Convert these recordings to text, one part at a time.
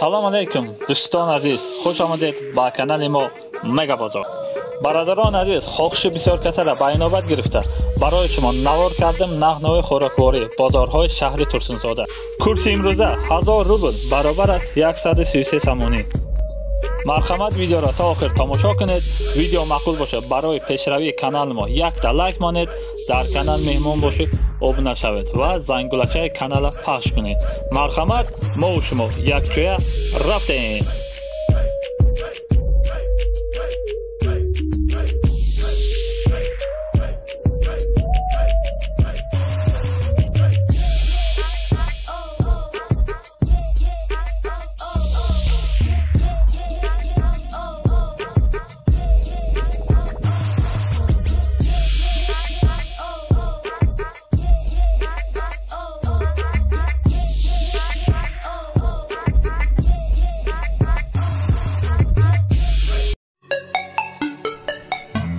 Салом алейкум дӯстони азиз, хуш омадед ба канали мо Мега Бозор. Бародарони азиз, хоҳиши бисёр касара ба инобат гирифта барои шумо навор кардем нархнавои хӯрокворӣ бозорҳои шаҳри Турсунзода. Курси имрӯза 1000 рубл баробар аст 133 сомонӣ. Марҳамат, видеоро то охир тамошо кунед. Видео маъқул бошад, барои пешравии канали мо якта лайк монед, дар канал меҳмон бошед, обуна шавед ва зангулачаи каналро пахш кунед. Марҳамат, мо шумо якҷоя рафтем.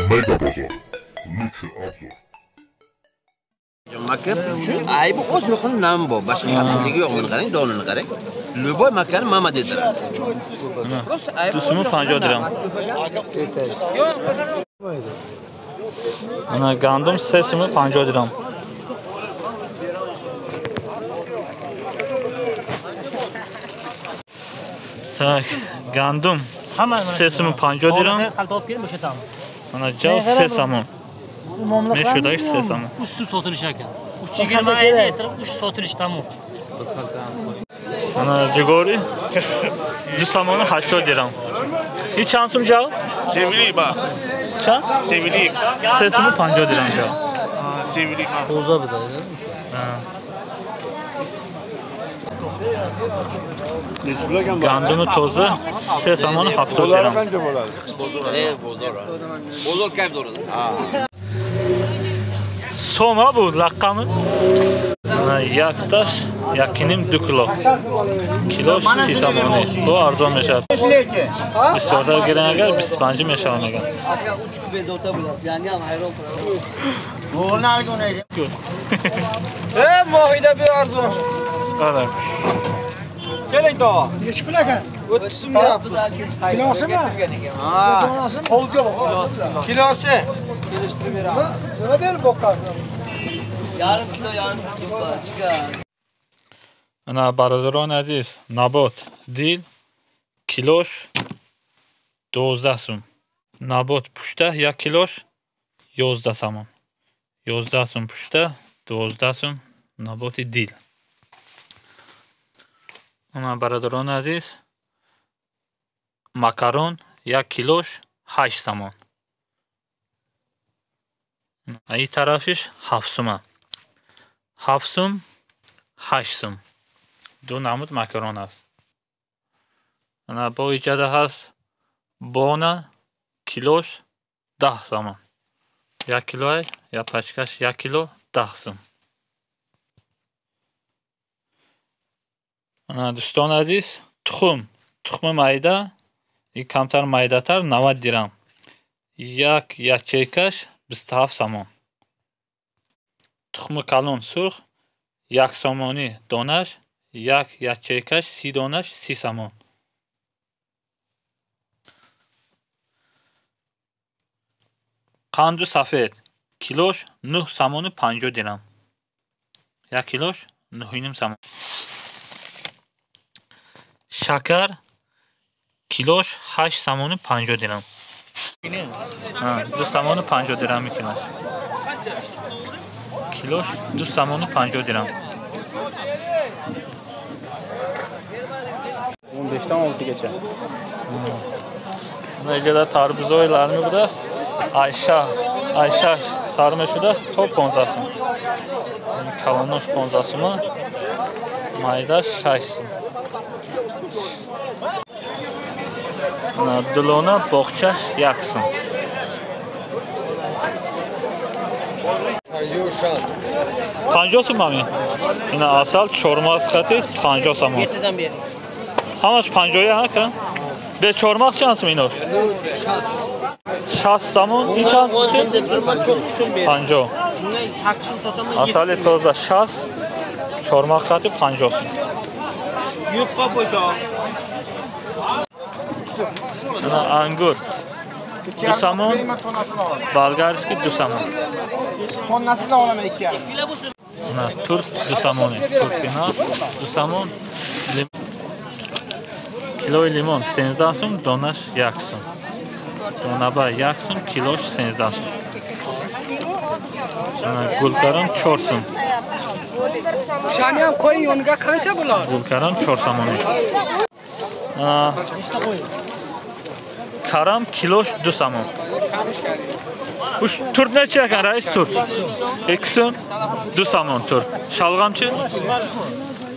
Mega Bozor. Лучший обзор. Maka shu aybi o'zini nam bu. Boshqa kamchiligi yo'q. Buni qarang, donini qarang. Любой makani mama dedilar. Просто aybi 250 dirham. Ana gandum 350 dirham. Так, gandum 350 dirham. Ana jav 3 somon. Meshudagi 3 somon. 3 so'm sotilish ekan. 320 litr 3 sotilish tamom. Ana jigori 2 somoni 80 dirham. И чанд сум jav? 71 ba. Чанд? 71. 3 сум 50 dirham jav. 71. Toza bu da. Ha. Gandumi toza 3 somoni 70 dirham. Bozor kayf doğru. Soma bu laqami. Yaktаш 1.5 kilo. Kilo 30 somoni. Bu arzon mешавад. Бисёртар гиран агар 25 мешавад меган. Моҳида би arzon. Ара. Keling tog'a. Nechi pul ekan? 30 so'm deyapmiz. Kilosimi? Ha. Hovuzga boq. Kilosi. Kelishtirib beramiz. Nima berib boqar? Yarim kilo, yarim kilo. Ana бародарони азиз, набот дил килош 12 сум. Набот пушта 1 килош 11 сомон. 11 сум пушта, 12 сум наботи дил. Ana бародарони азиз, макарон 1 килош 8 сомон. Ай тарафиш 7 сума. 7 сум, 8 сум. Ду намуд макарон аст. Ана бо иҷада ҳаст бона килош 10 сомон. 1 килои, як пачкаш 1 кило 10 сум. Ана дӯстони азиз, тухм, тухми майда, и камтар майдатар 90 дирам. Як ячейкаш 27 сомон. Тухми калон сурх 1 сомонӣ донаш, як ячейкаш 30 донаш 30 сомон. Қанду сафед килош 9 сомону 50 дирам. 1 килош 9.5 сомон. Шакар килош 8 сомону 50 дирам. 2 сомону 50 дирам килош. Килош 2 сомону 50 дирам. 15-dan 6-gacha. Necədə tarbuzoy larmi budast? Ayşə sarı шудааст то 15 сум. Калонош 15 сума, майдаш 6 сум. Дулона боғчаш 1 сум. 50 сум ами. Ина асал чормағз хати 50 сомон. Ҳамаш 50 ҳака? Бе чормағз чанд сум инош? 60 сомон. Ин чанд гуфтем? 50. Асали тоза 60, чормағз хати 50 сум. Yufka poşa. Ана ангур 2 сомон, болгарский 2 сомон. Tonnasini olaman 2,5. Ана турп 2 сомони, турпина 2 сомон. Килои лимон 13 сом, донаш 1 сом. Донаба 1 сом, килош 13 сом. Ана гулкарон 4 сом. O'shani ham qo'ying yoniga qancha bo'ladi? Гулкарон 4 сомони. Карам килош 2 сомон. Уш турп necha ekan rais turp? 2 сом, 2 сомон turp. Shalg'amchi?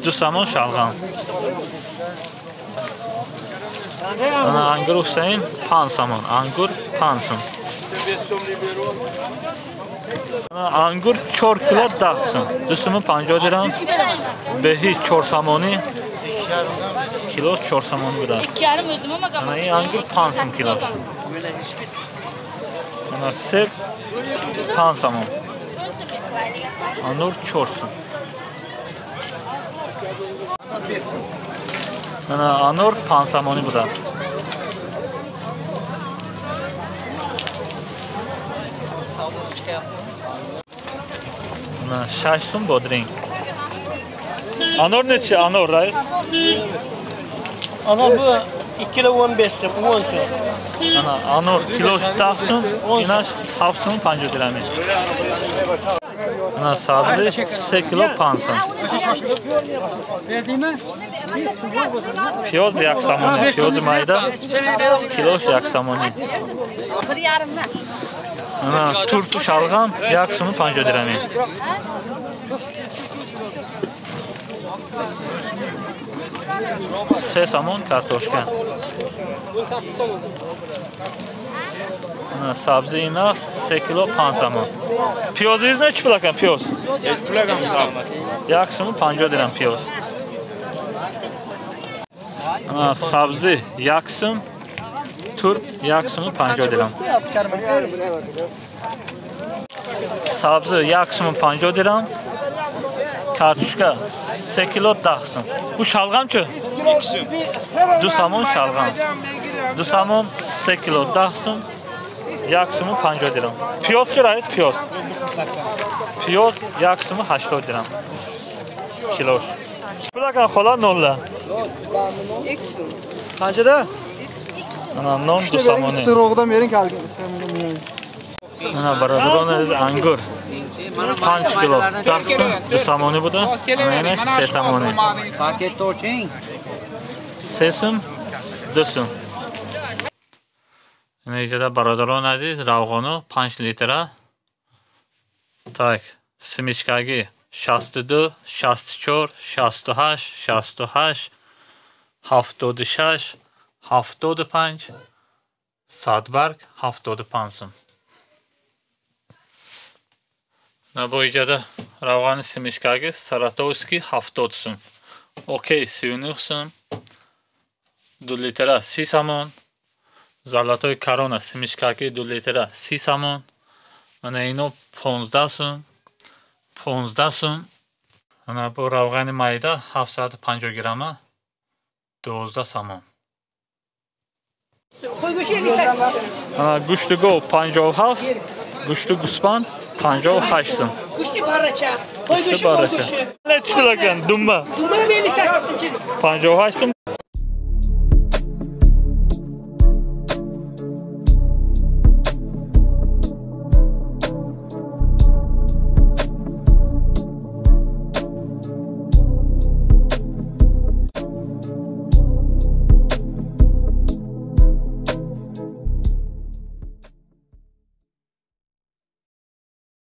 2 сомон shalg'am. Ана ангур Husayn 5 сомон, ангур 5 сом. Ангур 4 кило 10 сом, 2 сом 50 дирам. Беҳи 4 сомони, кило 4 сомон буда. Ана ин ангур 5 сом килош. Ана себ 5 сомон. Анор 4 сом. Ана анор 5 сомони буда. Ана 6 сом бодринг. Анор necha анор rais? Анор bu 2 kilo 15 so'm, 10 so'm. Ана анор килош 10 сом, инаш 7 сом 50 дирами. Ана сабзи 3 кило 5 сом. Пиёз 1 сомони, пиёзи майда килош 1 сомони. Ана турпу шалғам 1 сом 50 дирами. 3 сомон картошка. Ана сабзи ина 3 кило 5 сомон. Пиёзиз necha pul ekan piyoz? 1 сом 50 дирам пиёз. Ана сабзи 1 сом, турп 1 сом 50 дирам. Сабзи 1 сом 50 дирам. Картошка 3 кило 10 сом. Bu шалғам-чи? 2 сомон шалғам. 2 сомон 3 кило 10 сом, 1 сом 50 дирам. Пиёз чи раис пиёз? Пиёз 1 сом 80 дирам. Килош. Pul xola nonlar? 2 сом. Qanchada? Ана нон 2 сомони. Sirog'dan bering kalgan. Ана бародарон азиз ангур 5 кило 10 сом, 2 сомони буда. Ана инаш 3 сомони. Paketni oching. 3 сом, 2 сом. Ина иҷода бародарон азиз равғону 5 литра. Так, семечкаги 62, 64, 68, 68, 76, 75, садбарг 75 сом. Бо иҷода равғани семечкаги Саратовский 70 сом. Окей 39 сом. 2 литра 30 сомон. Золотой корона семечкаги 2 литра 30 сомон. Ана ино 15 сом. 15 сом. Ана бо равғани майда 750 грамма 12 сомон. Ана гӯшти гов 57, гӯшти гӯсфанд 58 сом. Гӯшти баррача, qo'y go'shti, mol go'shti. Necha pul ekan dumba? Dumba 58 so'm. 58 сом.